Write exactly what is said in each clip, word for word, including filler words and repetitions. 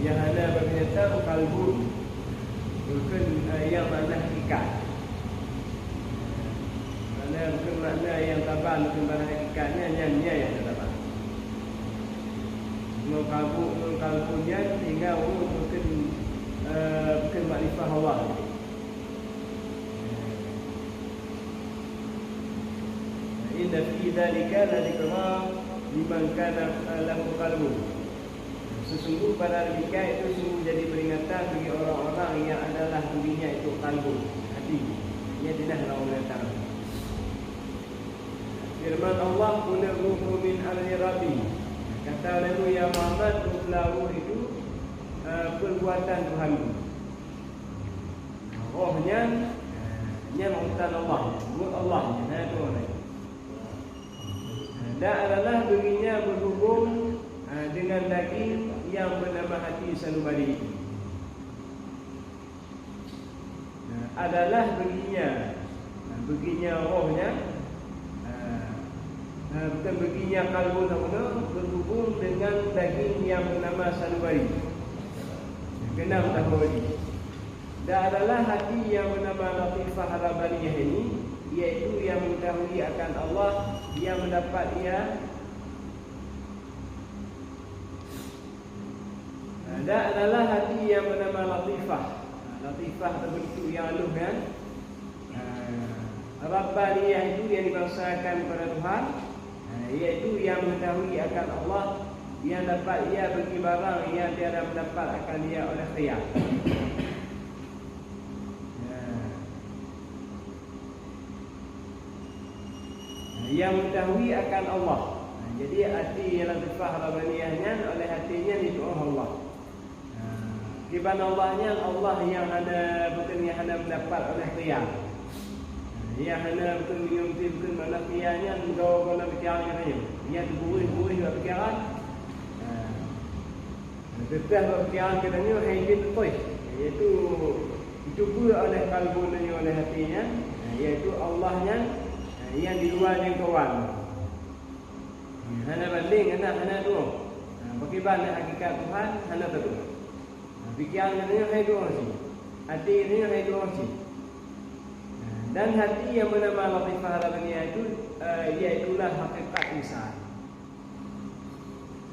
Nyang hana bak binatang qalbun, bukon, eh, nyang makna hakikat. Makna bukon makna nyang saban, bukon makna hakikatnya, nyan, nyan nyang saban. Ngon qalbu, ngon qalbun nyan, sehingga ureueng bukon, eh, bukon makrifah Allah. Inna fi dzalika la dzikra liman kana lahu qalbun. Sesungguh pada demikian itu sungguh jadi peringatan bagi orang-orang yang adalah dirinya itu qalbun, hati. Ia adalah orang binatang. Firman Allah, "Qul ruhu min amri Rabbi." Kata lalu, "Ya Muhammad, ruh itu, eh, perbuatan Tuhanku." Roh nyan, eh, nyan urusan Allah, buet Allah nyan, eh, tu orang. Dan adalah dirinya berhubung, eh, dengan daging yang bernama hati sanubari. Nah, adalah baginya, nah, baginya roh nyan, nah, nah, bukan baginya qalbun, apa nama, berhubung dengan daging yang bernama sanubari. Keenam tahun. Dan adalah hati yang bernama latifah rabbaniyah ini, yaitu yang mengetahui akan Allah, yang mendapat ia Nah, dan adalah hati yang bernama latifah. Nah, latifah berbentuk yang halus, kan? Nah, rabbaniyah itu yang dibangsakan kepada Tuhan, nah, iaitu yang mengetahui akan Allah, yang dapat ia bagi barang yang tiada mendapat akan ia oleh khiyar. Nah. Yang mengetahui akan Allah. Jadi, hati yang latifah rabbaniyah nyan, oleh hati nyan ditu'oh Allah. Kiban Allah nyan, Allah yang hana, bukan yang hana mendapat oleh khiyar. Yang hana, bukan menyuntik, bukan mana khiyar nyan, gawa guna pikiran katanya. Yang terbuih-buih bak pikiran. Teutap bak pikiran geutanyoe hai jeuet beutôi, yaitu dicuba oleh kalbu tanyoe, oleh até nyan, yaitu Allah nyan, nyang di luwa jangkauan. Hana bandeng, hana, hana tu'oh. Pakriban hakikat Tuhan, hana tatu'oh. Pikiran geutanyoe hai tu'oh cit, até geutanyoe hai tu'oh cit. Dan hati yang bernama Latifah Rabbaniyah itu, eh, iaitulah hakikat insan.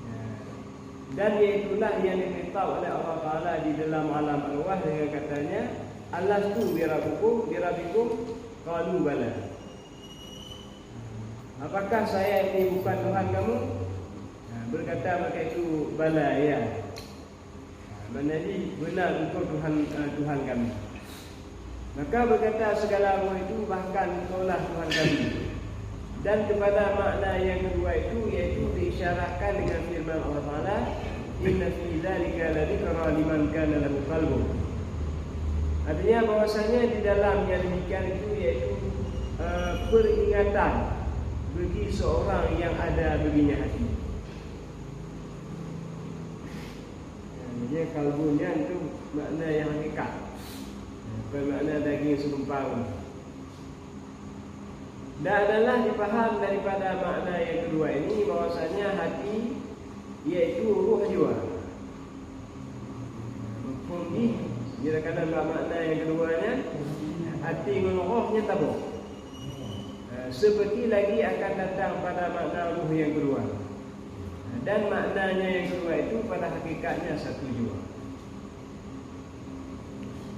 Ya. Dan iaitulah yang diberitahu oleh Allah Taala di dalam alam arwah dengan katanya, "Alastu birabbikum, birabbikum?" Qalu, "Bala." Apakah saya ini bukan Tuhan kamu? Nah, berkata mereka itu, "Bala, ya." Maknanya, "Benar engkau Tuhan, eh, Tuhan kami." Maka berkata segala roh itu, "Bahkan engkaulah Tuhan kami." Dan kepada makna yang kedua itu, yaitu diisyaratkan dengan firman Allah Taala, "Inna fi dzalika ladzikra liman kana lahu qalbun." Artinya bahwasanya di dalam yang demikian itu, yaitu, eh, peringatan bagi seorang yang ada baginya hati. Maknanya kalbu nyan tu makna yang hakikat. Bukan makna daging seumpama. Dan adalah dipaham daripada makna yang kedua ini bahwasanya hati iaitu roh jua. Mafhum jih, jika kena bak makna yang kedua nyan, hati ngon roh nyan saboh. Seperti lagi akan datang pada makna roh yang kedua. Dan maknanya yang kedua itu pada hakikatnya satu jua.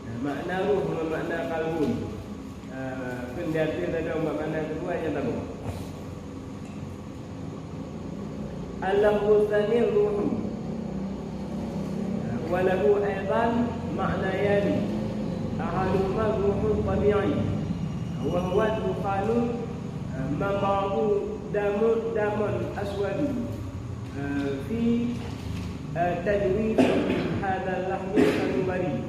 Nah, makna roh ngon makna kalbun. Ah, kan di ateueh tadi makna kedua nyang saboh. Al-lafzu tsani ruhun. Wa lahu aidan ma'nayani. Ahaduhuma ruhun tabi'i. Wa huwa dukhanun, ah, mambahu damun, damun aswadu, ah, fi, ah, tajwid hadzal lahmi sanubari,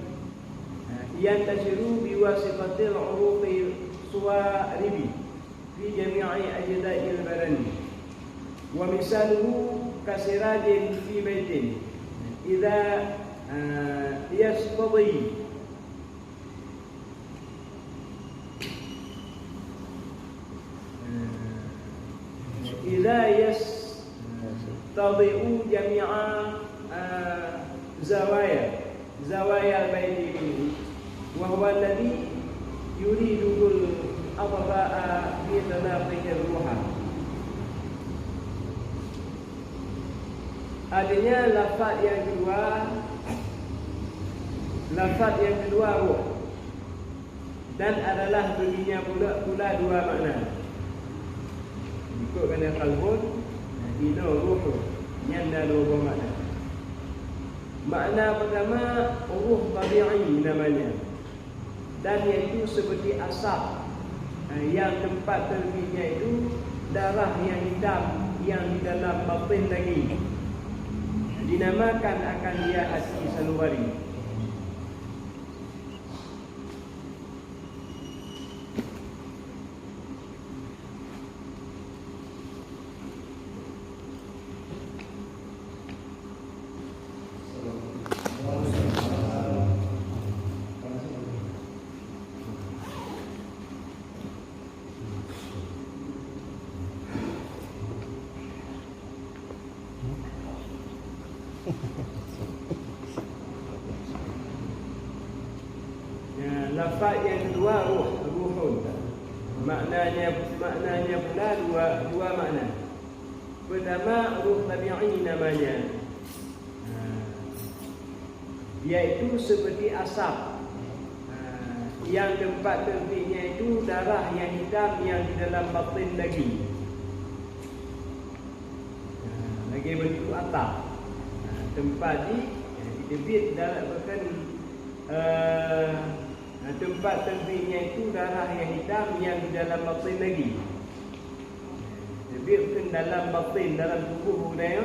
ah, yantashiru biwasitatil uruqi suwaribi fi jami'i ajza'il badani. Wa misaluhu kasirajin fi baitin. Idza, ah, yastadi Idza yastadi'u jami'a, ah, Zawaya, zawaya al-baiti ini, wa huwa alladhi yuridul adba'a bi talaqihi ruha. Artinya, lafaz yang kedua, lafaz yang kedua ruh, dan adalah baginya pula, pula dua makna. Ikut kana qalbun, inoe ruh, nyan na dua boh makna. Makna pertama, ruh tabi'i namanya, dan yaitu seperti asap, eh, yang tempat terbitnya itu darah yang hitam yang di dalam batin daging. Dinamakan akan ia hati sanubari. Ya, lafaz yang kedua ruh, ruhun. Maknanya, maknanya pula dua, dua makna. Pertama, ruh tabi'i namanya. Ha. Yaitu seperti asap. Ha. Yang tempat terbitnya itu darah yang hitam yang di dalam batin daging. Ha. Lagi bentuk asap. Ha. Tempat di, ha, di tebit darah bahkan, eh, ha. Tempat terbitnya itu darah yang hitam yang di dalam batin daging. Jadi, bukan dalam batin, dalam tubuh bukan ya.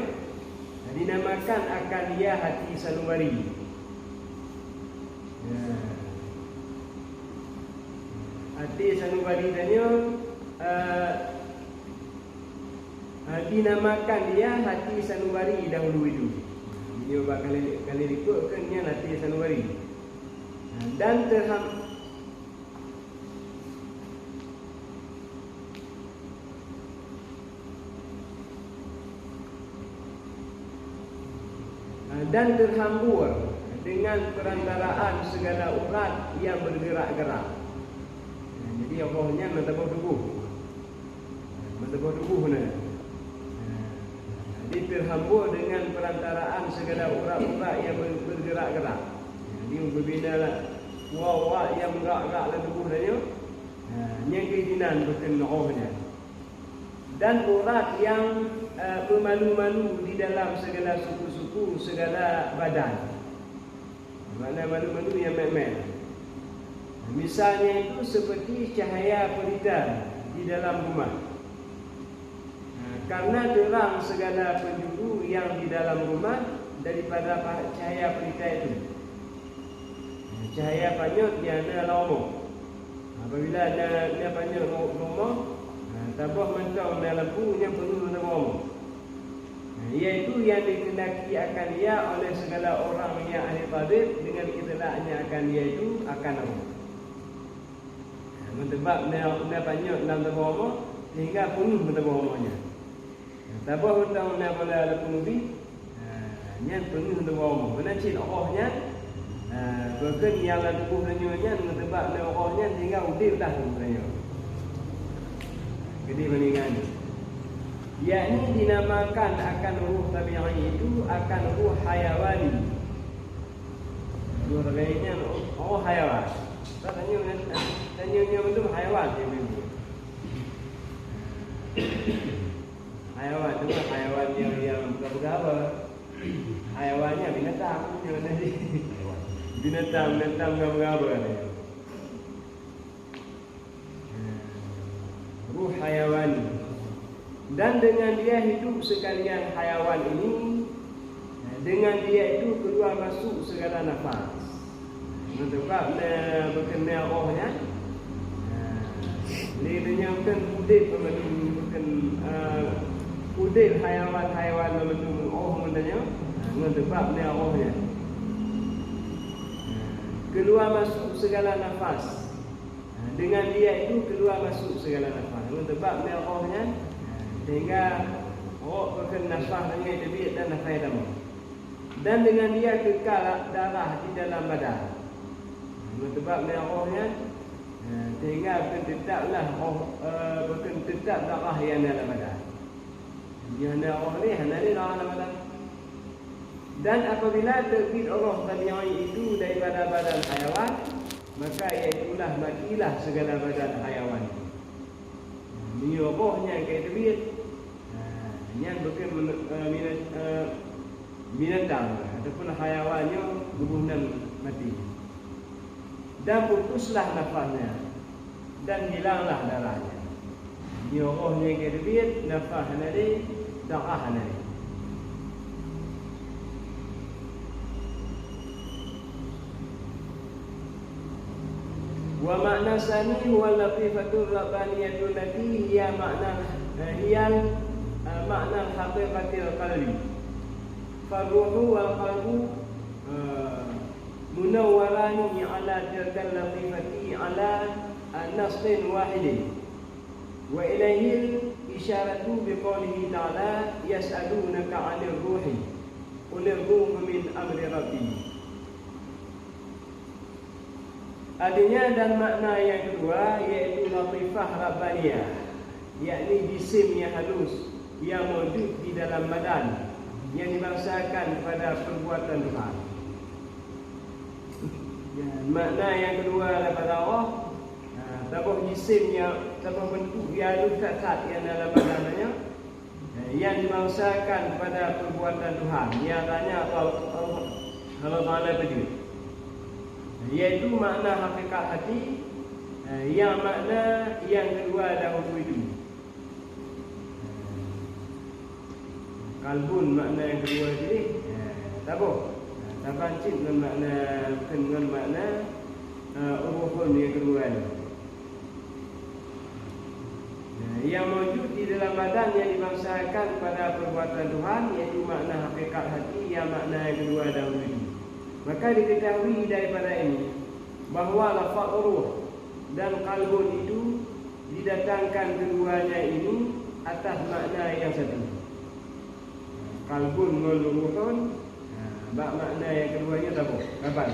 Dinamakan akan ia hati sanubari. Ya. Hati sanubari tanya, eh, eh, dinamakan ia hati sanubari dahulu itu. Ini bak kali, kali likot kan nyan hati sanubari. Dan terham-, dan terhambur dengan perantaraan segala urat yang bergerak-gerak. Jadi, Allah nyan meusaboh tuboh. Meusaboh tuboh na. Jadi, terhambur dengan perantaraan segala urat-urat yang ber-, bergerak-gerak. Jadi, beubina lah urat-urat nyang meurak-rak lam tuboh tanyoe. Ha, nyang keuh inan bukon roh nyan. Dan urat nyang, eh, meumalu-malu di dalam segala suku-suku, segala badan. Makna malu-malu nyang mat-mat. Misalnya itu seperti cahaya pelita di dalam rumah. Ha, karena terang segala penjuru yang di dalam rumah daripada pa-, cahaya pelita itu. Ha, cahaya panyöt nyang na lam rumoh. Apabila na, na panyöt ru-, rumoh, ha, saboh mantong na lampu nyang peunuh lam rumoh. Ha, yaitu yang dikehendaki akan ia oleh segala orang yang ahli tabib dengan itlaknya akan ia itu akan rumoh. Meuteubab na, na panyöt lam saboh rumoh, sehingga peunuh meusaboh rumoh nyan. Saboh mantong na bola lam peungui, ha, nyan peunuh saboh rumoh. Meunan cit roh nyan, ha, bukon nyang lam tuboh tanyoe nyan meuteubab na roh nyan sehingga udeb dah tuboh tanyoe. Jadi bandingan. Yakni dinamakan akan ruh tabi'i itu akan ruh hayawani. Ruh tabi'i nyan ruh hayawan. Tanyoe nyan, tanyoe nyoe mandum hayawan, ya, memang. Hayawan tu kan hayawan yang, yang bukan-bukan apa. Hayawan nyan binatang, nyan tadi. Binatang, binatang bukan-bukan apa kan. Ruh hayawani. Dan dengan dia hidup sekalian hayawan ini, dengan dia itu keluar masuk segala nafas. Meuteubab na bukon na roh nyan. Lé tanyoe kan udeb, bukon, eh, udeb hayawan-hayawan mandum roh meutanyoe. Meuteubab na roh nyan. Keluar masuk segala nafas. Ha, dengan dia itu keluar masuk segala nafas. Meuteubab na roh nyan, ha, sehingga roh bukon nafas nyan teubiet dan nafas tamong. Dan dengan dia kekal darah di dalam badan. Meuteubab lé roh nyan, eh, sehingga bukon teutaplah roh, eh, bukon teutap darah nyang dalam badan. Nyan roh ni hana lé darah dalam badan. Dan apabila teubiet roh tabi'i itu daripada badan hayawan, maka iaitulah matilah segala badan hayawan itu. Meunyoe roh nyan ka teubiet, ha, nyan bukon menu-, eh, bina-, eh, binatang ataupun hayawan nyoe tuboh nyan maté. Dan putuslah nafasnya, dan hilanglah darahnya. Nyoe roh nyan ka teubiet, nafas hana lé, darah hana lé. Wa ma'na tsani huwa latifatur rabbaniyatu allati hiya ma'na, eh, hiya, eh, ma'na haqiqatil qalbi. Farruhu wal qalbu, eh, munawwarani ala tilkal latifati ala, eh, nassin wahidin. Wa ilaihil isyaratu biqaulihi ta'ala, "Yas'alunaka 'anir ruhi, qulir ruhu min amri rabbi." Artinya dan makna yang kedua yaitu latifah rabbaniyah, yakni jisim yang halus yang maujud di dalam badan yang dibangsakan kepada perbuatan Tuhan. Ya, makna yang kedua daripada roh, ha, saboh jisim nyang, saboh bentuk nyang halus that-that nyang dalam badan nyan, ha, nyang dibangsakan kepada perbuatan Tuhan, nyang tanya Allah, Allah, Allah Taala peujeuet. Yaitu makna hakikat hati, ha, nyang makna nyang kedua dahulu itu. Qalbun makna nyang keudua jih, eh, saboh. Saban cit ngon makna, ngon makna, eh, ruhun nyang keudua nyoe. Nah, nyang maujud di dalam badan nyang dibangsakan pada perbuatan Tuhan, yaitu makna hakikat hati, nyang makna nyang keudua dahulu. Maka diketahui daripada ini bahwa lafaz ruh dan qalbun itu didatangkan keduanya ini atas makna yang satu. Qalbun ngon ruhun, ha, bak makna yang keduanya saboh, lapan.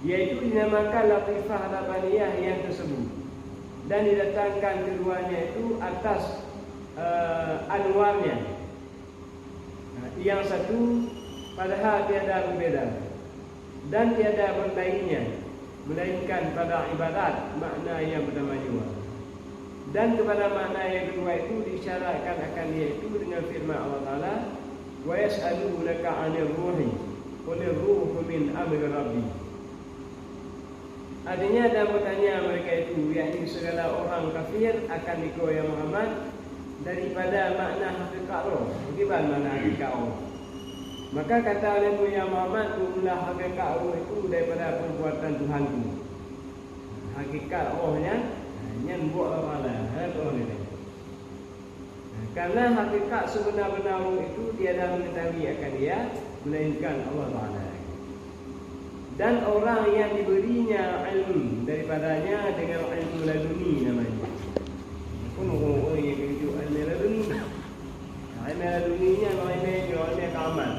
Yaitu dinamakan latifah rabbaniyah yang tersebut dan didatangkan keduanya itu atas, eh, anwarnya. Nah, yang satu, padahal tiada berbeda dan tiada berlainnya, melainkan pada ibarat makna yang pertama jua. Dan kepada makna yang kedua itu diisyaratkan akan yaitu dengan firman Allah Taala, "Wa yas'alunaka 'anir ruhi, qulir ruhu min amri rabbi." Artinya, dan bertanya mereka itu, yakni segala orang kafir, akan engkau, ya Muhammad, daripada makna hakikat roh. Bagaimana makna hakikat roh? Maka kata olehmu, ya Muhammad, "Itulah hakikat roh itu daripada perbuatan Tuhanku." Hakikat roh nyan, nyan buet Allah Taala, hana roh lain. Karena hakikat sebenar-benar roh itu tiada mengetahui akan dia, melainkan Allah Taala. Dan orang yang diberinya ilmu daripadanya dengan ilmu laduni namanya. Pun orang-orang yang ditunjuk ilmu laduni. Ilmu laduni nyan ilmu, ilmu keramat.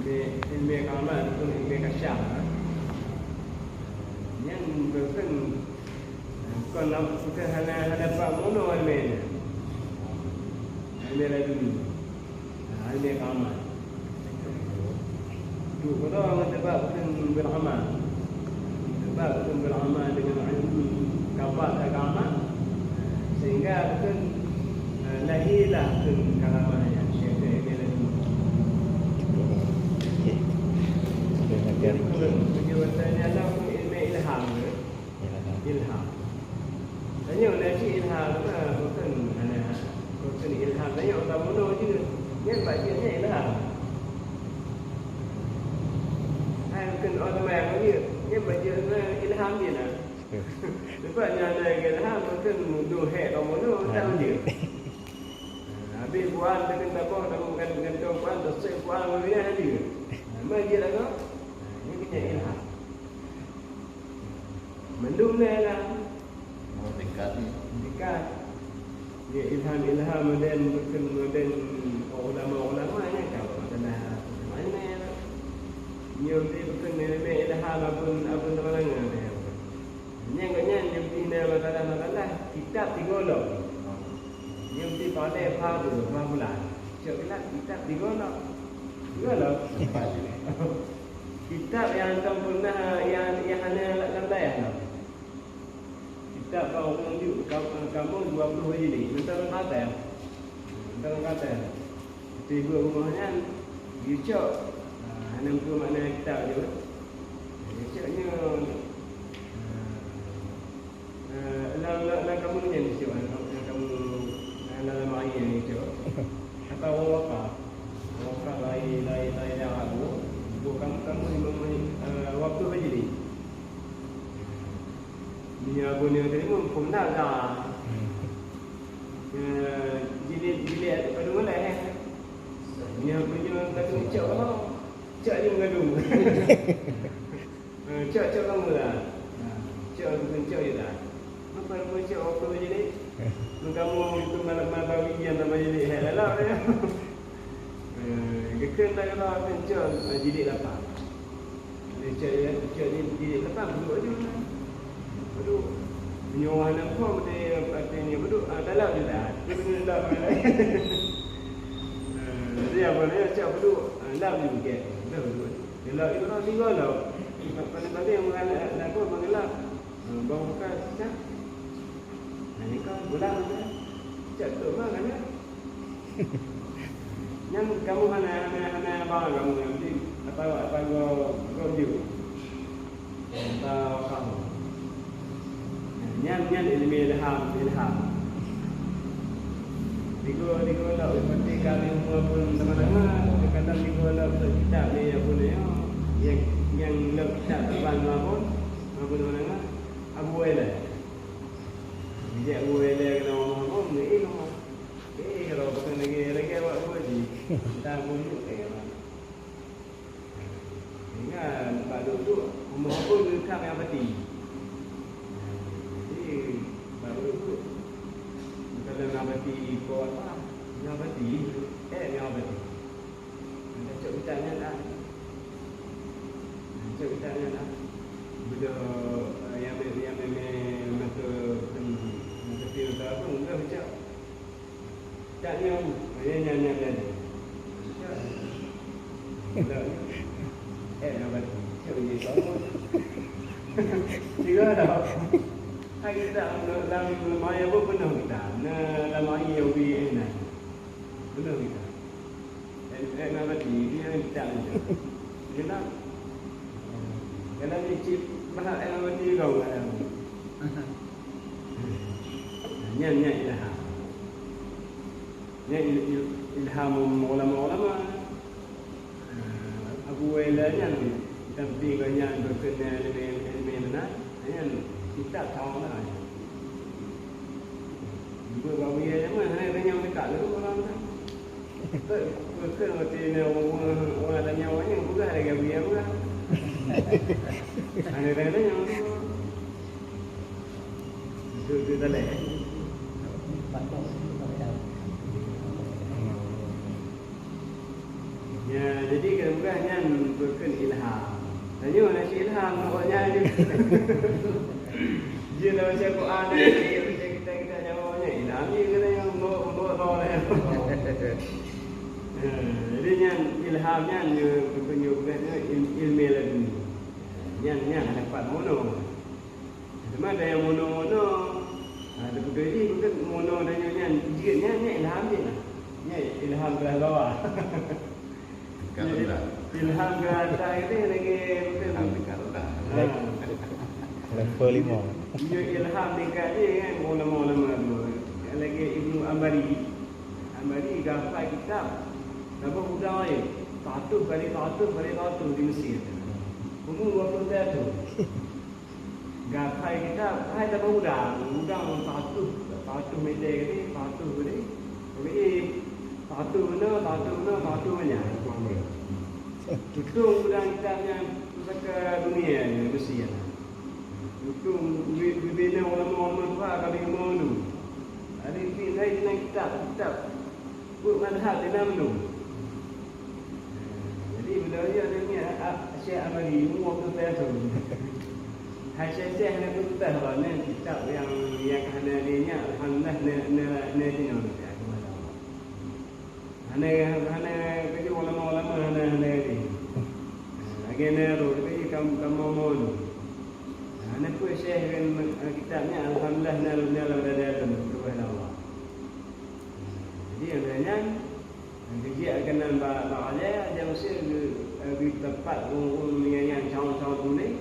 Ilmu, ilmu keramat ataupun ilmu kasyaf. Nyan bukan Kon lam, bukan hana, hana bak mono ilmu nyan. Ilmu laduni. Ha, ilmu keramat. Tu, kalau orang sebab bukan beramal. Sebab bukan beramal dengan ilmu kabar agama. Sehingga bukan, eh, lahirlah bukan karamah nyan. Syekh ilmu laduni. Jadi, kalau, kalau ilmu ilham tu, Ilham. Tanyoe na cit ilham, ha, bukan hana, bukan ilham. Tanyoe tabunoe jih. Nyan bak jih nyan ilham. Hai, bukan oh teuma nyang jih. Nyan bak jih na ilham jih na. Sebab nyan na ilham, bukan mudoh hek tabunoe, tak jih. Ha, habis buan, tekan taboh, tamu kan, gantong buan, tersek buan, ngon nyan jih. Ha, ma jih lagoe? Ha, nyan keuh ilham. Mandum na ilham. Oh, tingkat ni. Tingkat. Dia Ilham, ilham modern, bukan modern ulama-ulama nyan ka masalah. Nyoe di bukan ilmu ilham abon, abon teuma nyan. Nyan gobnyan nyang pih na masalah-masalah kitab tiga lom. Nyang pih pandai pha tu, pha bulan. Cok kitab, kitab tiga lom. Tiga lom. Kitab nyang hantom pernah, nyang, nyang hana lam dayah lom. Kitab ka ureueng ju-, ka-, kamoe dua puluh jilid. Mantong kata. Mantong kata. Tiba rumoh nyan, geucok. Ah, hana peue makna kitab jih. Geucok nyoe, ah, ah, lam, lam, lam kamoe nyan geucok, lam, lam kamoe, lam, lam lemari nyan geucok. Atau wakaf. Wakaf lain, lain, lain Arab tu. Bukan kamoe imam, ah, waktu majlis. Meunyoe abon nyang teurimong, phon that dah. Hmm. Eh, jilid, jilid padum ulèe, eh. Meunyoe, meunyoe ka tu cok, oh, cok je meugadong. Eh, cok, cok kamoe dah. Nah, cok, aku pun cok je dah. Apa nama cok, apa jilid? Mun kamoe itu malam, malam bawi yang nama jilid, eh, lalap dia. Eh, geukheun tak kena akan cok, eh, jilid lapan. Dia cok, cok jilid, jilid lapan, peuduek aju. Peuduek. Meunyoe hana muphom, dia artinya peuduek, ah, dalam je dah. Dia kena dalam je dah. Eh, jadi apa dia cok peuduek, ah, lam je bukit. Dah peuduek. Dalam itu orang tinggal tau. Paling-paling mengalah, lagu mengalah. Ah, bang bukan cak. Nah, ni kan bulan je. Cak tu mah kan ya? Nyan kamoe hana, hana, hana bang kamoe nyan, mesti apa, apa go, go ju. Entah kamoe. Nyan, nyan ilmu ilham, ilham. Tiga, tiga lok seperti kami semua pun sama-sama, kadang tiga lok untuk kitab ni, apa ni, ya. Yang, yang lok kitab terbang pun, apa nama-nama, Abu Ela. Bijak Abu Ela kena ngomong, ngomong, eh, ngomong. Eh, kalau bukan lagi, lagi awak dua ji. Entah pun, eh, apa. Ingat, bak duek-duek, umur pun dekat dengan peti. Jadi, bak duek-duek, bukan dengan peti, kau apa, dengan peti, eh, dengan peti. Dah cok kitab nyan dah. Dah cok kitab nyan dah. Bila, eh, yang, yang, yang, yang, masa, hmm, masa tu, tak apa, udah cok. Tak nyan, oh, ya, nyan, nyan, nyan. Eh, nampak tu. Cik, cik, bangun. Tiga dah. Hai kita, dalam lemari pun penuh kita. Nah, lemari yang beri enak. Penuh kita. Eh, eh, nampak tu. Dia yang kita ni. Kenapa? Kalau ni cip, bahak yang mati kau dalam. Nyan, nyan ilham. Nyan il-, il-, ilham ulama-ulama. Ah, Abu Waila nyan, tapi banyak berkenal ilmu, ilmu mana? Nyan kitab tahu lah. Juga babu ya zaman, hanya tanya dekat tu orang tu. Betul, betul, waktu ni orang, orang tanya orang ni, bukan ada gawi apa. Ada tanya tu. Itu, itu tak leh. Ya, jadi kalau bukan nyan bukan ilham. Tanya nak si ilham, awak nyan je. Dia dah baca Quran, dia baca kitab-kitab nyawa nyan. Ilham je kena yang bawa, bawa roh lah. Ha, jadi nyan ilham nyan dia bukan, dia bukan il-, ilmu laduni. Nyan, nyan dapat mono. Cuma ada yang mono-mono. Ha, tapi jadi bukan mono dan nyan, nyan, jeuet nyan, nyan ilham je lah. Nyan ilham kelas bawah. Kan ilham. Ilham kelas atas itu lagi bukan. Ilham tingkat rendah. Ha. Level lima. Nyan ilham tingkat je kan, ulama-ulama tu. Lagi Ibnu Ambari. Ambari gafai kitab. Saboh udang lain. Seratus kali seratus kali seratus di Mesir. Umur dua puluh tahun. Gafai kitab, hai saboh udang, udang seratus, seratus meter tadi, seratus tadi. Tapi seratus mana, seratus mana, seratus banyak. Tutong udang kitab nyan pusaka dunia ni, Mesir. Tutong bi-, bibina ulama-ulama tuha ka bimong tu. Jadi, pih laén na kitab, kitab buet mazhab di na meunung. Jadi, beliau ni ada ni, ah, Syekh Amali, umur tu saya tu. Hai Syekh, Syekh, hana kuteutah bah, ni kitab nyang, nyang ka hana di nyak, alhamdulillah, na, na, na di nyoe. Hana, hana keujeuet ulama-ulama hana, hana di. Lagèe na roh, tapi kam, kam mau-mau ni. Hana peue Syekh kan, kitab nyak, alhamdulillah, na, na, na, na, na, na, na, na, na, Jadi, nyang lhèe nyan, geujak keunan bak, bak raja, raja Mesir geu-, geuteumpat ureueng-ureueng nyang, nyang cawan-cawan tuléh.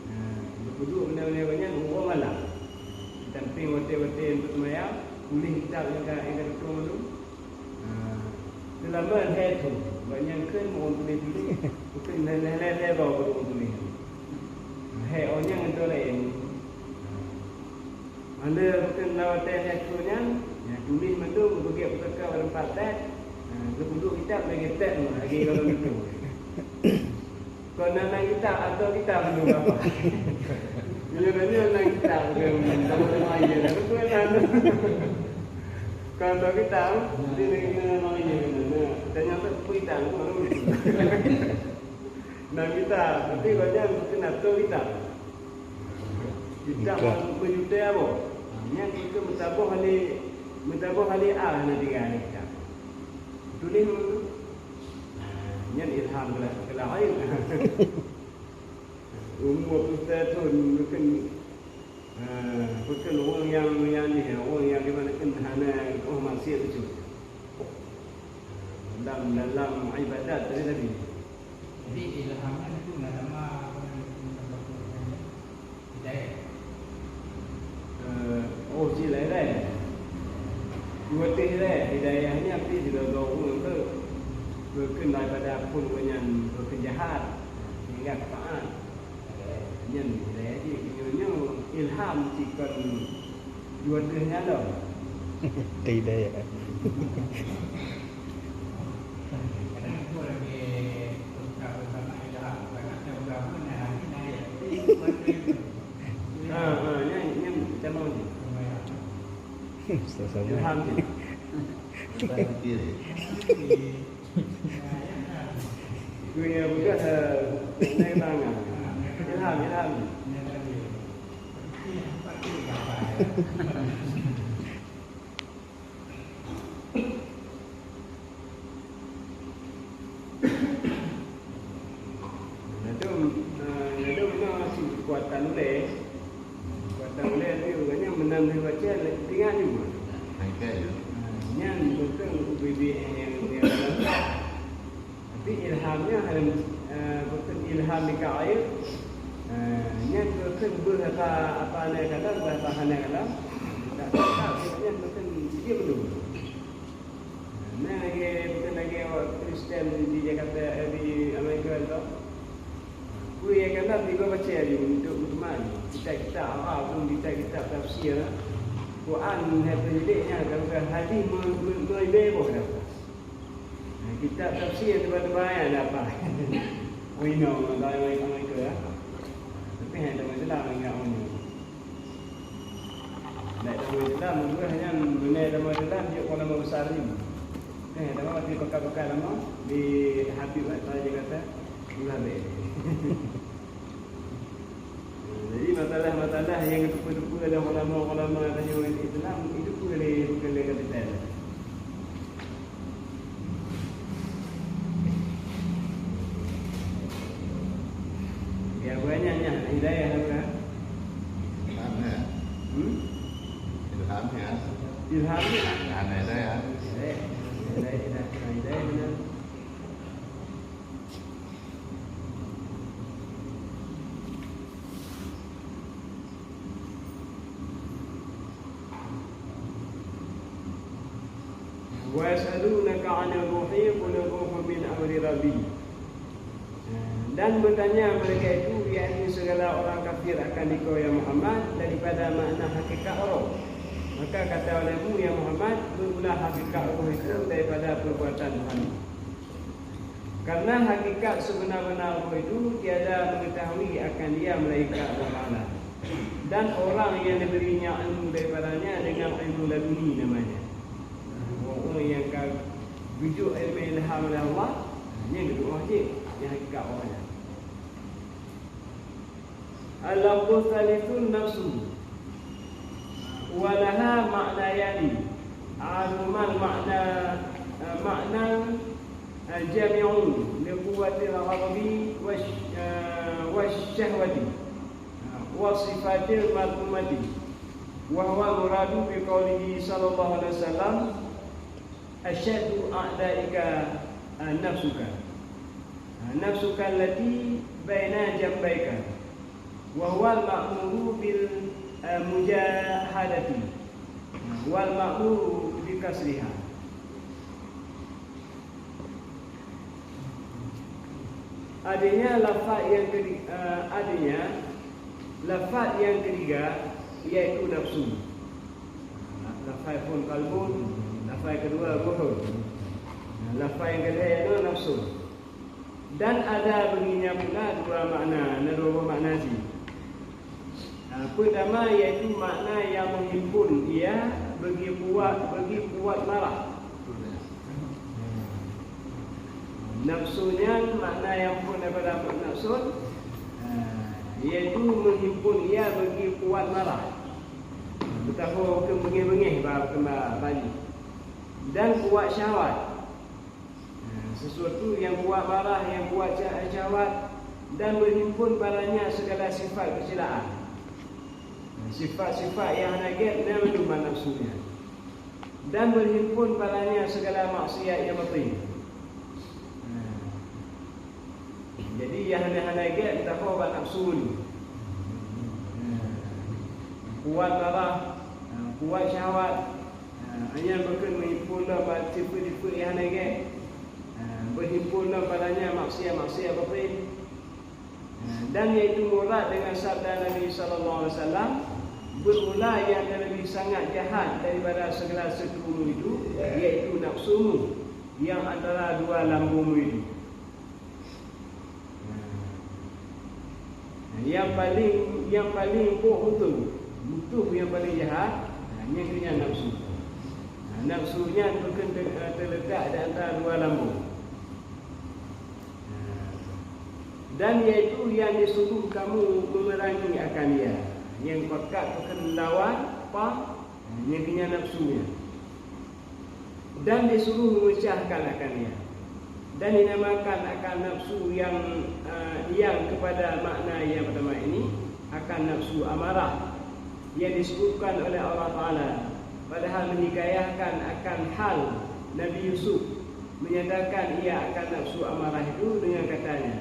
Nah, geupeuduek benda-benda nyan ureueng malam. Di sampéng watèe-watèe eunteuk seumayang, tuléh kitab nyang ka, nyang ka teutueng tu. Nah, seulama lhèe thôn, bak nyan kheun ureueng tuléh-tuléh, bukon lhèe, lhèe, lhèe, lhèe droe ureueng tuléh. Lhèe, oh, nyan ngon droe laén. Mandum bukon lam watèe lhèe thôn nyan, nyang tuléh mandum geupeugèt putaka bak teumpat tét, ha, geupeuduek kitab lagèe tét nyoe, lagèe gohlom nyoe. Kon na, na kitab, atô kitab mandum apa? Meunyoe na, nyoe na kitab, kon na, na, na, na, kon atô kitab, jadi na, na, na, na, na, tanyong tu peue kitab, kon na kitab, tapi gobnyan bukon atô kitab. Kitab Kitab. Meunyoe teuh aboh. Nyan keuh meutaboh lé, meutaboh lé A hana tinggai kitab. Tuléh ngon tu. Nyan ilham keulah, keulah laén. Umur peuet thôn bukon, ah, bukon ureueng nyang, nyang nyoe, ureueng nyang di mana kan hana, oh, maksiat bacut. Dalam, dalam ibadat tadi, tadi. Jadi, ilham nyan tu na sama, apa nama, hidayah. Eh, oh, cit laén-laén. Dua teuh hidayah. Hidayah nyan pih sidroe-droe ureueng tu bukon daripada phon gobnyan bukon jahat, sehingga taat. Nyan hidayah jih. Nyoe, nyoe ilham cit kon dua teuh nyan lom. Hidayah. Ha, ha, nyan, nyan tamong jih. Sama-sama. Ilham jih. Keu nyang peugah, eh, nyan tangan. Ilham, ilham. Nyan tu, eh, nyan tu memang cit keukuatan ulèe. Keukuatan ulèe tu, makajih meunan lheueh baca, ingat juga. Ingat juga. Ah, nyan beutôi ubé-bé nyang, nyang, nyang Tapi ilham nyan, eh, bukon ilham Mikail. Eh, nyan bukon beuh apa, apa hana kalam, beuh apa hana kalam. Tak, tak, tak, nyan bukon dia belum. Nah, lagèe, bukon lagèe awak Kristen di Jakarta, eh, di Amerika tu. Peue nyang kalam dibaca laju untuk meuteumèe. Kitab-kitab Arab tu, kitab-kitab tafsir. Quran hai peujeuet nyan, kalau hadis me-, me-, meulibèe boh dah. Nah, kitab tafsir teuba-teuba nyan ada apa? Oh, inoe, kalau yang mereka, ya. Tapi hanya teman Islam yang ingat orang ni. Nak teman Islam, mungkin hanya mengenai teman Islam, dia pun nama besar ni. Eh, teman masih pekat-pekat nama di Habib, eh, saya kata, Abdullah bin. Jadi, masalah-masalah nyang geuteupeue-teupeue lé ulama-ulama tanyoe Islam, itu pun lé, bukan lé kapital. Ya, banyak nyan hidayah, bukan? Ilham, ya. Hmm? Ilham, ya. Ilham, ya. Ilham, hidayah. Hidayah, hidayah, hidayah, hidayah, benar. Wa yas'alunaka 'anir ruhi, qulir ruhu min amri rabbi. Dan bertanya mereka itu, yakni segala orang kafir akan engkau, ya Muhammad, daripada makna hakikat roh. Maka kata olehmu, ya Muhammad, berulah hakikat roh itu daripada perbuatan Tuhan. Karena hakikat sebenar-benar roh itu tiada mengetahui akan dia melainkan Allah Taala. Dan orang yang diberinya ilmu daripadanya dengan ilmu laduni namanya. Orang yang ka geujok ilmu ilham oleh Allah, nyan geutu'oh cit nyang hakikat awaknyan. Al-lafzu tsalitsuna nafsu. Wa laha ma'nayani. Ahaduhuma ma'na, ma'nan jami'un li quwwatil ghadabi wasy-, wasy-syahwati. Wa sifatil madhmumati. Wa huwa muradu bi qaulihi sallallahu alaihi wasallam, "Asyaddu a'daika nafsuka. Nafsuka allati baina jambaika." Wa huwal ma'muru bil mujahadati. Wal ma'muru bi kasriha. Adanya lafaz yang kedi-, eh, adanya lafaz yang ketiga yaitu nafsu. Lafaz phôn qalbun, lafaz kedua ruhun. Lafaz yang ketiga yaitu nafsu. Dan ada bagi nyan pula dua makna, na dua boh makna cit. Ha, peutama yaitu makna nyang meuhimpon ia bagi kuat, bagi kuat marah. Nafsu nyan makna nyang phôn daripada nafsun, ha, yaitu meuhimpon ia bagi kuat marah. Beutahu keu beungéh-beungéh ba, ba, ba jih. Dan kuat syahwat. Nah, sesuatu nyang kuat marah, nyang kuat sya-, syahwat, dan meuhimpon padanya segala sifat keucilaan. Nah, sifat-sifat nyang hana gét na mandum bak nafsu nyan. Dan meuhimpon padanya segala maksiat nyang batin. Nah, jadi nyang hana-hana gét meutamah bak nafsu ni. Nah, kuat marah, nah, kuat syahwat, Ha, nyan bukon meuhimpon lom bak tipe-tipe nyang hana gét. Ha, beuhimpon lom padanya maksiat-maksiat batin. Ha, dan yaitu murad dengan sabda Nabi sallallahu alaihi wasallam, "Berulah nyang leubeh sangat jahat daripada segala seukru itu, yaitu nafsumu nyang antara dua lambungmu itu." Nah, nyang paleng, nyang paleng bôh mutoh, mutoh nyang paleng jahat, nah, nyan keuh nyan nafsu. Nah, nafsu nyan bukon te-, teuletak di antara dua lambung. Nah, dan yaitu yang disuruh kamu memerangi akan ia, nyang pakat bukon lawan, pang, nah, nyan keuh nyan nafsu nyan. Dan disuruh memecahkan akan ia. Dan dinamakan akan nafsu yang, eh, yang kepada makna yang pertama ini akan nafsu amarah yang disebutkan oleh Allah Taala, padahal menghikayahkan akan hal Nabi Yusuf, menyatakan ia akan nafsu amarah itu dengan katanya,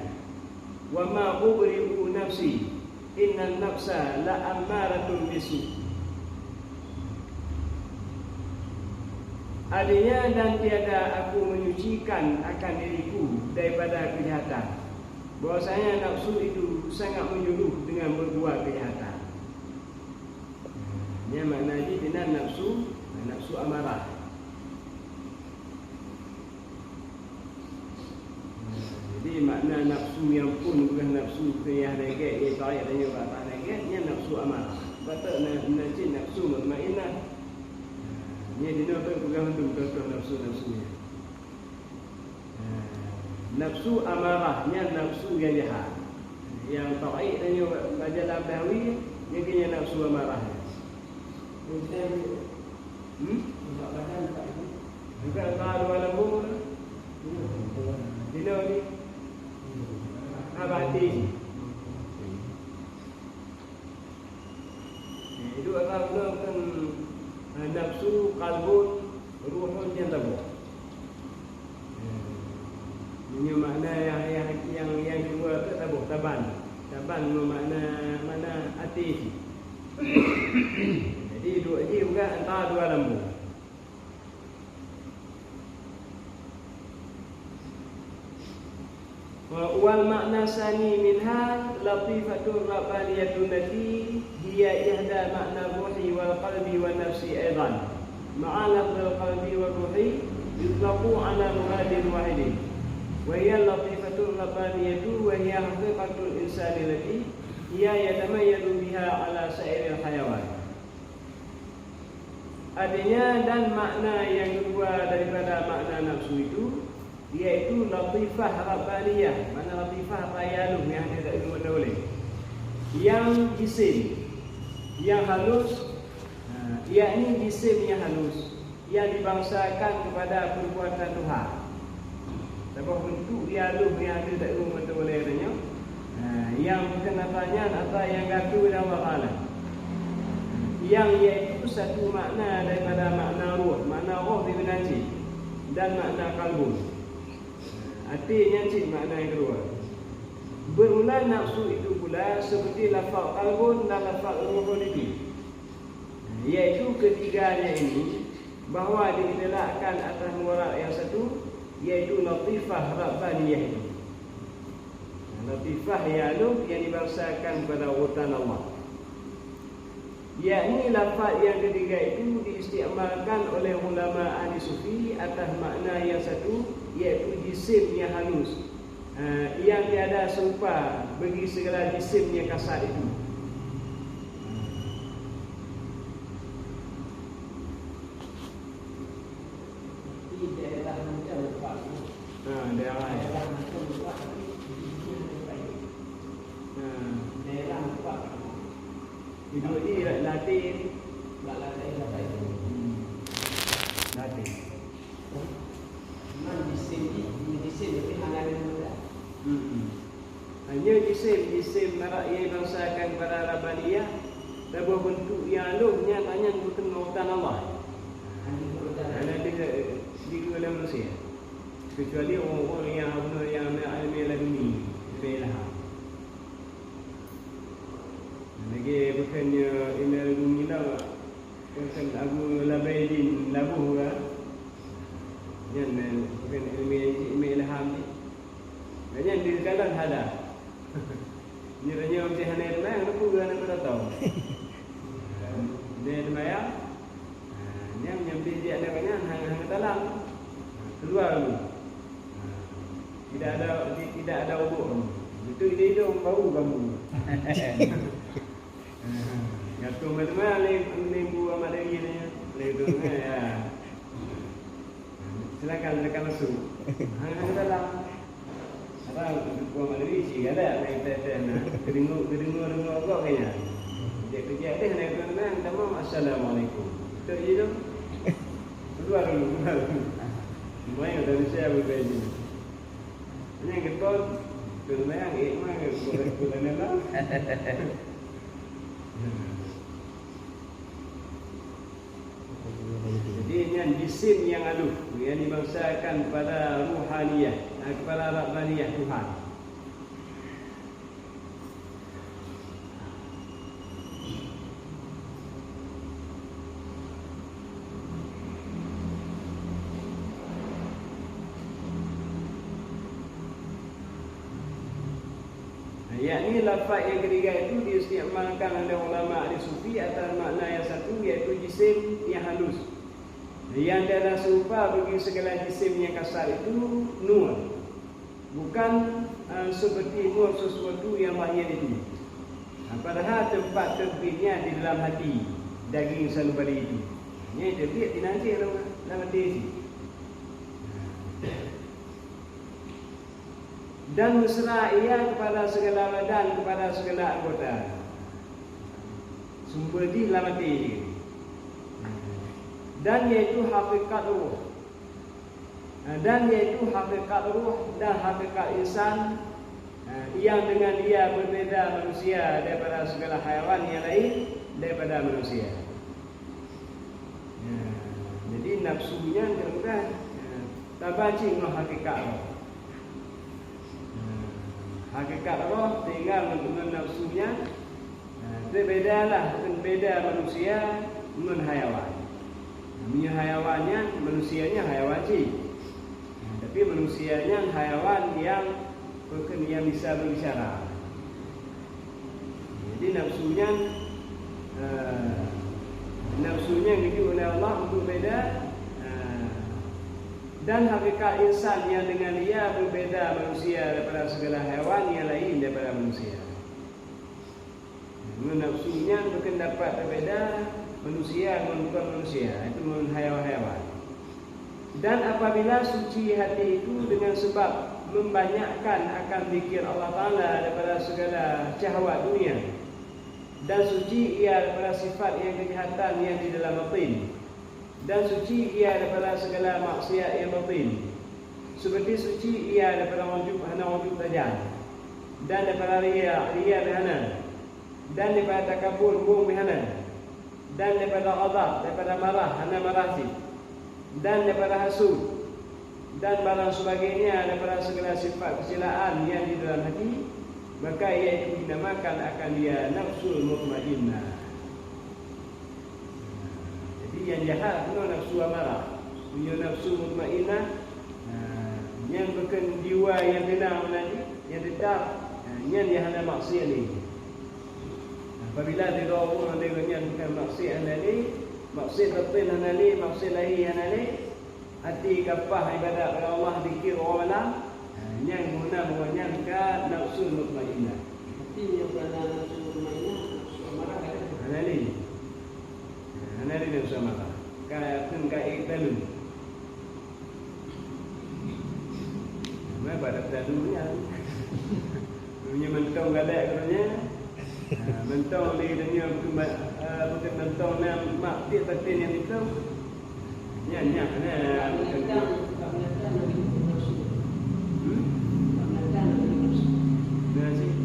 "Wa ma ubri'u nafsi, innan nafsa la ammaratun bisu." Artinya, dan tiada aku menyucikan akan diriku daripada kejahatan, bahwasanya nafsu itu sangat menyuruh dengan berbuat kejahatan. Nyan makna jih dinan nafsu, nafsu amarah. Jadi, makna nafsu nyang phôn, bukan nafsu nyang hana gét, nyang tarék tanyoe bak hana gét, nyan nafsu amarah. Patut na, na cit nafsu mutmainnah. Nyan dinoe peugah mandum contoh nafsu-nafsu nyan. Nafsu amarah nyan nafsu nyang jahat. Nyang tarék tanyoe bak jalan bahawi, nyan keuh nyan nafsu amarah nyan. Hmm? Bukan antara dua lambung tu. Dinoe ni. Haba até. Itu adalah kan, eh, nafsu, qalbun, ruhun nyang taboh. Nyoe makna nyang, nyang, nyang, nyang kedua tu taboh, taban. Taban ngon makna, makna até. Jadi, dua jih bukan antara dua lambung. Wal ma'na tsani minha latifatur rabbaniyatun lati hiya ihda ma'na ruhi wal qalbi wan nafsi aidan. Ma'a lafzil qalbi war ruhi yutlaqu ala muradin wahidin. Wa hiya latifatur rabbaniyatu wa hiya haqiqatul insani lati Hiya yatamayyazu biha ala sa'iril hayawan. Artinya, dan makna yang kedua daripada makna nafsu itu, yaitu latifah rabbaniyah. Makna latifah apa? Yang halus, yang hana taeu mata ulèe. Yang jisim, yang halus, ha, yakni jisim yang halus yang dibangsakan kepada perbuatan Tuhan. Saboh bentuk yang halus yang ada dalam mata ulèe tanyoe. Ha, yang bukan apa nyan, apa yang gatu dan Allah Taala. Yang yaitu satu makna daripada makna roh, makna roh di benaji dan makna kalbun. Até nyan cit makna yang kedua. Bermula nafsu itu pula seperti lafaz kalbun dan lafaz roh itu, yaitu ketiganya ini, bahwa diitlakkan atas murad yang satu, yaitu latifah rabbaniyah itu. Latifah yang halus yang dibangsakan pada urutan Allah. Yakni lafaz yang ketiga itu diistiamalkan oleh ulama ahli sufi atas makna yang satu, yaitu jisim yang halus, ha, yang tiada serupa bagi segala jisim yang kasar itu. Di daerah macam apa? Ha, daerah. Daerah macam apa? Ha. Daerah apa? Hidup di latih. Bak latih, latih. Hmm. Latih. Man jisim ni, jisim tapi hana ada mudah. Hmm. Hanya jisim, jisim marak ia bangsakan pada rabbaniyah, saboh bentuk yang halus nyan hanya bukan urutan Allah. Hana urutan Allah. Hana di, di, di manusia. Kecuali orang-orang yang, apa, yang ilmu laduni, ilmu ilham. Lagi bukannya ilmu laduni lah, bukan Abu Labai bin Labuh lah. Nyan, eh, bukan ilmu, ilmu ilham ni. Nyan di jalan hada. Nyoe, nyoe meusti hana teuma, hana peue, hana peue tau. Dia teuma ya. Ha, nyan nyang bri jak lewat nyan hana, hana talam. Ha, keluar dulu. Ha, tidak ada, ti-, tidak ada ubuk. Betul dia hidung bau kamu. Ha, jatuh macam mana ni, ni bu amat dari ni. Boleh tu, ya. Silakan, silakan masuk. Hana, hana talam. Orang buah malam ni si galak main teh-teh na. Kedengar, kedengar, dengar agak kayaknya. Kejap-kejap deh na kena tamam, "Assalamualaikum." Tak je tu. Keluar dulu, keluar dulu. Main dah siap bukan je. Hanya getol, tu main, eh, main, bukan, bukan dalam. Jadi, nyan jisim nyang halus, nyang dibangsakan pada ruhaniyah, eh, kepada rabbaniyah Tuhan. Yakni lafaz nyang ketiga itu diistimalkan oleh ulama ahli sufi atas makna nyang satu, yaitu jisim nyang halus. Nyang tiada serupa bagi segala jisim nyang kasar itu nur. Bukan, eh, seperti nur sesuatu nyang lahir itu. Nah, padahal tempat terbitnya di dalam hati, daging sanubari itu. Nyang terbit di nanti dalam, dalam hati itu. Dan mesra ia kepada segala badan, kepada segala anggota. Sumber jih lam até jih. Dan yaitu hakikat roh. Dan yaitu hakikat roh dan hakikat insan, yang dengan ia berbeda manusia daripada segala haiwan yang lain daripada manusia. Ya, jadi nafsu nyan kadang-kadang, ya, tabah cit ngon hakikat roh. Ya, hakikat roh tinggal ngon, ngon nafsu nyan, ya, beubeda lah, beda manusia ngon hayawan. Meunyoe hayawan nyan, manusia nyan hayawan cit. Ya, tapi manusia nyan hayawan nyang, bukan nyang bisa berbicara. Jadi nafsu nyan, eh, nafsu nyan geujok lé Allah untuk beda, eh, dan hakikat insan nyang dengan ia beubeda manusia daripada segala haiwan nyang lain daripada manusia. Ngon nafsu nyan bukon dapat beubeda manusia ngon bukon manusia, itu ngon hayawan-hayawan. Dan apabila suci hati itu dengan sebab membanyakkan akan zikir Allah Taala daripada segala syahwat dunia, dan suci ia daripada sifat yang kejahatan yang di dalam batin, dan suci ia daripada segala maksiat yang batin, seperti suci ia daripada ujub hana ujub sajan, dan daripada riya, riya hana, dan daripada takabur, bong hana, dan daripada ghadab, daripada marah, hana marah cit, dan daripada hasut, dan barang sebagainya daripada segala sifat kecelaan yang di dalam hati, maka ia itu dinamakan akan dia nafsul mutmainnah. Jadi, nyang jahat keunoe nafsu amarah. Meunyoe nafsu mutmainnah, nah, nyan bukon jiwa nyang teunang meunan jih, nyang teutap, nah, nyan nyang hana maksiat lé. Apabila sidroe ureuëng lagée nyan bukon maksiat hana lé, maksiat batin hana lé, maksiat lahé hana lé, até ka paih ibadat bak Allah, zikir uroe malam, ha, nyan guna meunyoe nyan ka nafsul mutmainnah. Tapi meunyoe ka na nafsul mutmainnah, nafsul amarah ka ada. Hana lé. Ha, hana lé nafsul amarah. Ka kheun ka ék talu. Memang pada talu nyan. Meunyoe mantong galak geuh nyan, ha, mantong lé donya bukon, ha, bukon mantong na mak tiep baten nyang itu. Nyan, nyan, nyan. Hmm? Nah, si. Ha,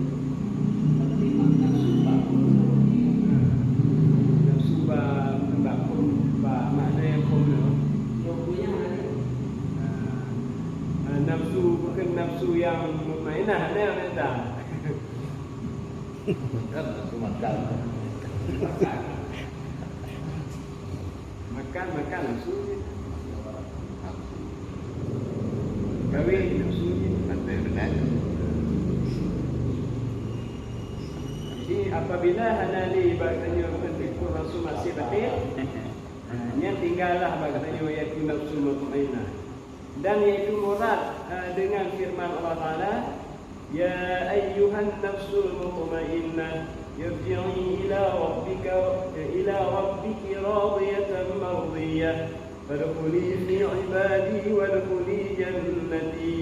nafsu ba, bukon ba makna yang kom tu. Ha, ha, nafsu, bukon nafsu yang mutmainnah, ada yang datang. Kan nafsu makan. Makan, makan nafsu je. Kawin nafsu je. Jadi, apabila hana lé bak tanyoe peutikot nafsu maksiat batin, ha, nyan tinggai lah bak tanyoe, yaitu nafsu mutmainnah. Dan yaitu murad, eh, dengan firman Allah Taala, "Ya ayyuhan nafsul mutmainnah, irji'i ila rabbika, ila rabbiki radiyatan mardiyah, fadkhuli fi ibadi wadkhuli jannati."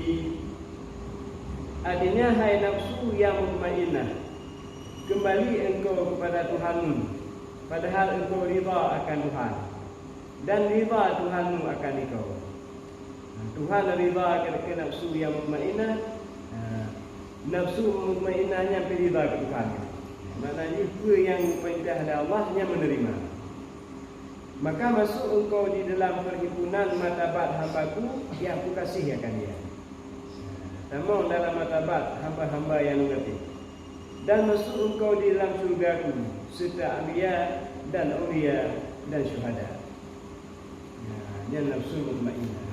Artinya, hai nafsu yang mutmainnah, kembali engkau kepada Tuhanmu, padahal engkau ridha akan Tuhan, dan ridha Tuhanmu akan engkau. Tuhan ridha keu nafsu yang mutmainnah. Nah, nafsu mutmainnah nyan pih ridha keu Tuhan. Maknanya, peue nyang geupeurintah lé Allah, nyan meuneurima. Maka masuk engkau di dalam perhimpunan martabat hamba-Ku yang Kukaséh akan dia. Tamong dalam martabat hamba-hamba yang Lôn gaséh. Dan masuk engkau di dalam syurga-Ku, serta anbiya dan aulia dan syuhada. Nah, nyan nafsu mutmainnah.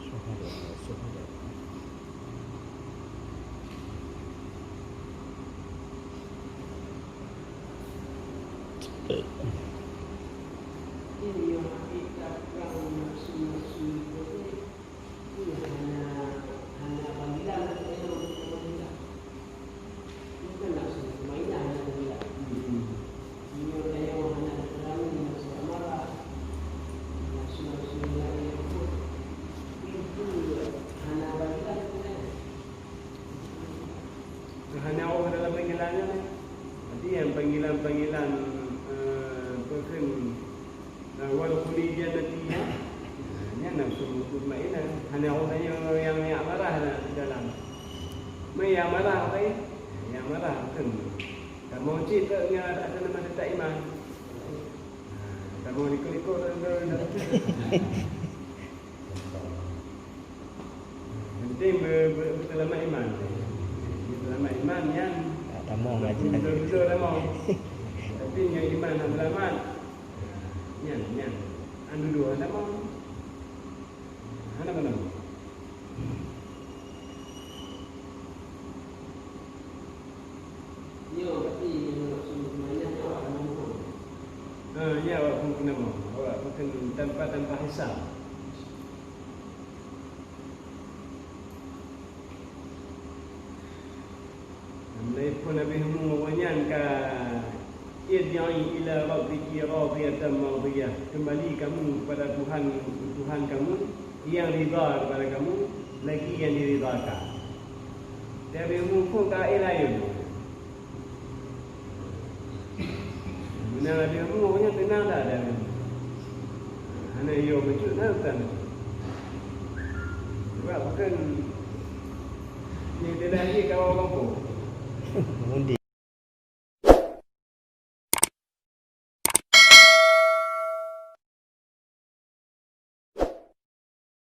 Syuhada, syuhada. Ini yang hakikat orang nafsu-nafsu itu. Hana, hana panggilan untuk nyoe, untuk pemerintah. Bukan nafsu mutmainnah hana panggilan. Hmm. Nyoe tanyoe hana teupeurani nafsu amarah, nafsu-nafsu nyang laén nyan pun. Itu hana panggilan untuk nyoe. Hana roh dalam panggilan nyan. Berarti nyang panggilan-panggilan, eh, peue kheun Nah, wadkhuli jannati, ya. Nah, nyan nafsu mutmainnah. Hana ureueng nyang, nyang, nyang marah na di dalam. Meunyang marah, oke? Nyang marah, beutôi. Kamoe cit tu nyan ada nama detak iman. Nah, kamoe likot-likot tu, tu, tu. Penting be-, be-, beusalamat iman. Beusalamat iman nyan. Tak tamong aja. Betul-betul tamong. Tapi nyoe iman hana selamat. Nyan, nyan. Anu dua hana tamong. Hana beuna. Nyoe berarti nyoe nafsu mutmainnah nyoe awak tamong. Ha, ya, awak pun kena mau. Awak pun kena tanpa, tanpa hisab. Namun Telepon Nabi Nuh, awaknyan ka, "Irji'i ila rabbiki radiyatan mardiyah." Kembali kamu kepada Tuhan, Tuhan kamu yang ridha kepada kamu, lagi yang diridhakan. Nabi Nuh pun ka akhir hayat. Meunan Nabi Nuh awaknyan teunang dah, dah. Hana yo bacut na utan. Sebab bukan ni dia dah lagi kawan kampung. Mundi.